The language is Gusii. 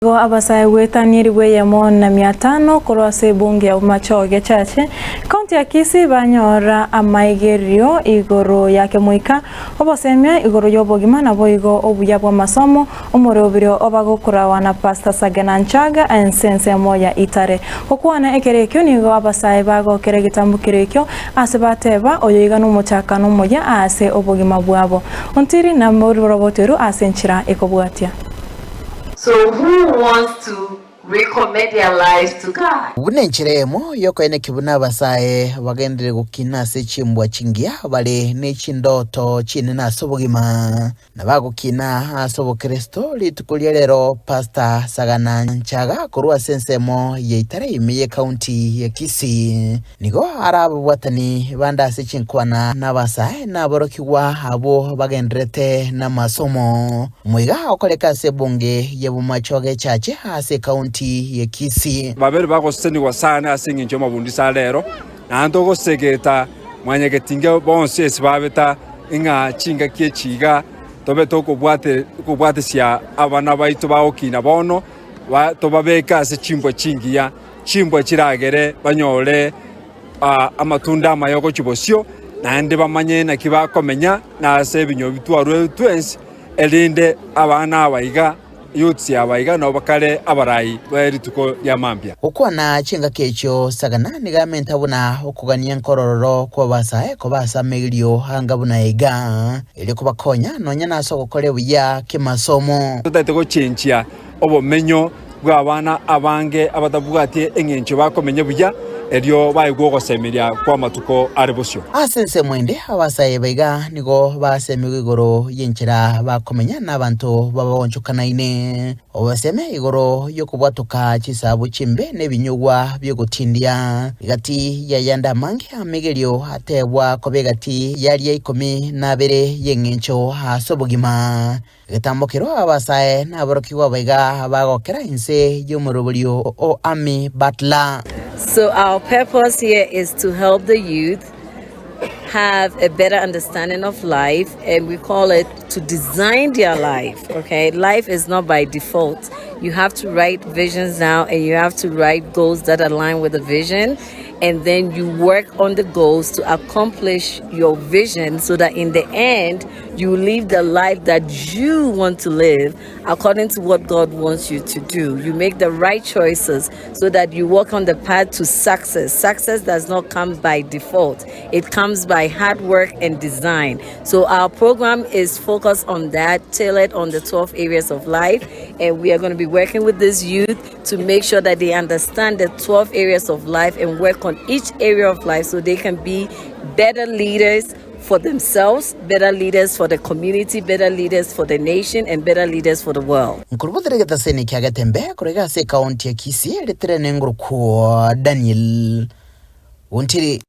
Nigo abasae goetania elifu eyemo na mia tano korwa ase ebunge ya Bomachoge Chache, County ya Kisii banyora amaigerio igoro ya kemoika, obosemia igoro y'obogima naboigo obuya bw'amasomo, omoroberio obagokorawa na Pastor Sagena Nchaga ense ensemo ya Itare. Gokwana ekero ekio nigo abasae bagokera egetambokero ekio ase bateba oyo iga nomochakano omoyia ase obogima bwabo. Ontiri namoroboteru ase enchera ekobwatia. So who wants to recommit their lives to God? Buna enchera eyemo y'okoenekia buna abasae bagenderere gokina ase chimbwa chingiya bare ne chindoto chinene ase obogima, na bagokina ase obokeresto rituko ria rero Pastor Sagana Nchaga korwa ase ensemo ya Itare ime ye county ya Kisii nigo arababwatani bande ase chinkwana nabasae na aborokigwa abwo bagendererete namasomo. Moiga okoreka ase ebunge ya Bomachoge Chache ase ekaunti ya Kisii. Babere bagosesenigwa sana ase engencho y'amabundiso a rero, naende togosegeta mwanyagetinge bonsi ase babeta ng'a chingaki echi iga tobe tokobwatesia abana baito bagokina bono, tobabeke ase chimbwa chingiya, chimbwa chiragere banyore amatunda amaya gochia bosio, naende bamanye naki bakomenya na ase ebinywa bitwarwe twensi, erinde abana aba iga, youths aba iga nabo bakare abarai be rituko ria mambia. Gokwana chingaki echio sagana nigo amenta buna okogania nkorororo kw'abasae koba ase amaigerio anga buna iga, erio kobakonya nonya nase ogokora buya kemasomo. Totagete gochenchia obomenyo bw'abana abange abatabwati engencho bakomenya buya, erio baigwe ogosemeria kw'amatuko are bosio. Ase ensemo ende, abasae baiga nigo basemigwe igoro y'enchera bakomenya n'abanto babaonchokanaine. Obaseme igoro y'okobwatoka chisaabo chimbe na ebinyugwa bi'ogotindia. Egati y'ayande amange amegerio atebwa koba egati y'aria ikomi na abere y'engencho ase obogima. Egetambokero abasae na aborokigwa baiga bagokera inse y'omoroberio o Amy Butler. So our purpose here is to help the youth have a better understanding of life and we call it to design their life okay life is not by default you have to write visions down and you have to write goals that align with the vision and then you work on the goals to accomplish your vision so that in the end you live the life that you want to live according to what God wants you to do. You make the right choices so that you walk on the path to success. Success does not come by default, it comes by hard work and design. So, our program is focused on that, tailored on the 12 areas of life. And we are going to be working with this youth to make sure that they understand the 12 areas of life and work on each area of life so they can be better leaders for themselves, better leaders for the community, better leaders for the nation, and better leaders for the world. Nkorubotere egetaseni kia Getembe korwa iga ase ekaunti ya Kisii, ritere nenguru kwa Daniel Ontiri.